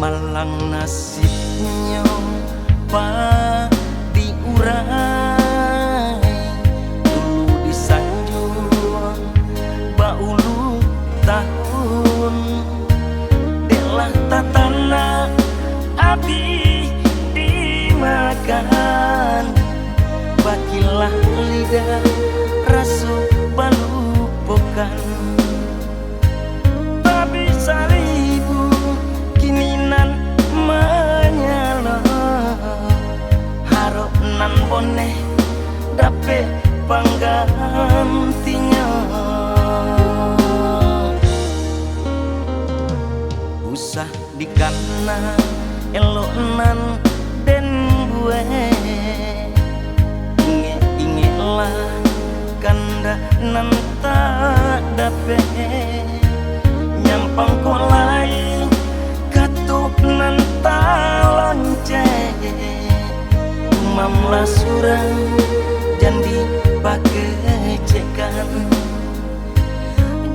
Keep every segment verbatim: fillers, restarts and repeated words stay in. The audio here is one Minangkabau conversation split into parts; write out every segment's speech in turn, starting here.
Malang nasibnyo padi urang, dulu disanjung baulu tahun, dek lah tatanak abih dimakan, bakilah lidah raso balupokan. Babi saribu kini nan manyalo, harok nan boneh dapek panggantinyo. Usah dikana elok nan den buek. Ingek-ingeklah kandak nan tak dapek. Nyampang kok lai katuk nan taloncek. Umamlah surang jan dipakecekkan.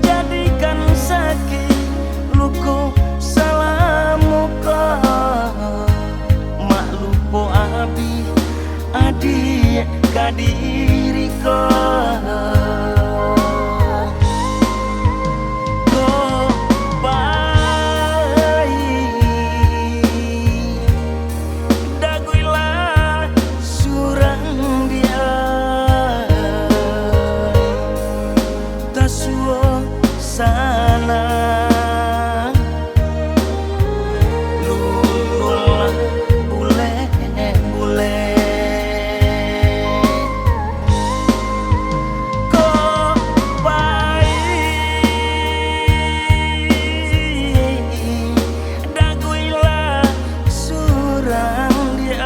Jadikan sakik luko salamuko, mak lupo abih adiak ka diri ko. Kok pai daguilah surang di ai, tasuo sanang, lululah bulek-bulek. Kok pai daguilah surang di ai,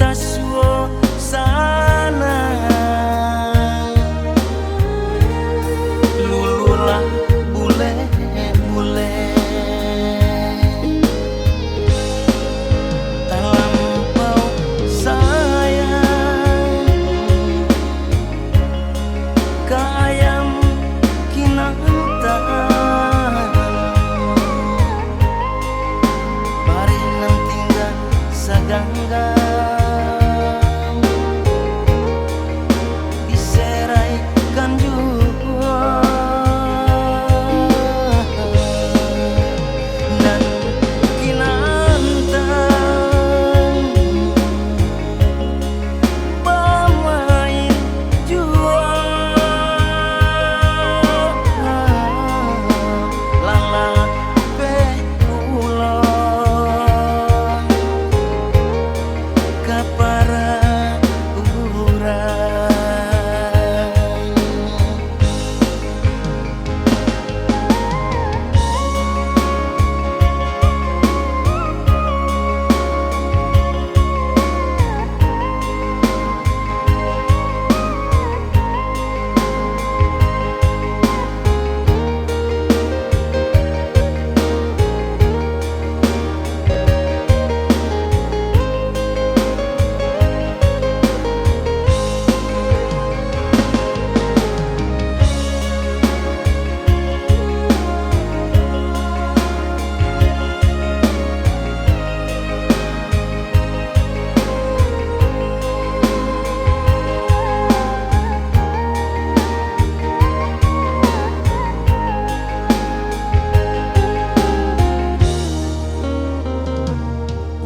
tasuo sanang, lululah bulek-bulek. Talampau sayang ka ayam kinantang, barih nan tingga saganggam diseraikan juo. Nan kinantang bamain juo, lalapeh pulo ka parak urang.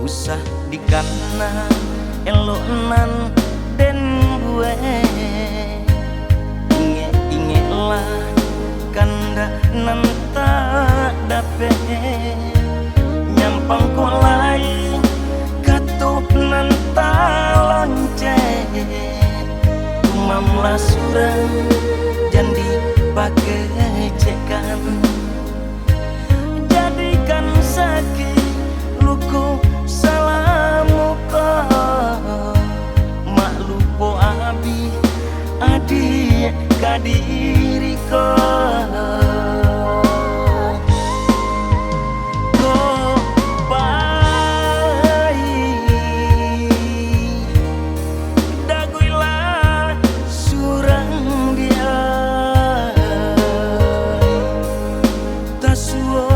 Usah dikana elok nan den buek. Ingek-ingeklah kandak nan tak dapek. Nyampang kok lai katuk nan taloncek. Tumamlah surang, jan dipakecekkan. Jadikan sakik luko salamuko, mak lupo abih adiak ka diri ko. Kok pai daguilah surang di ai. Suo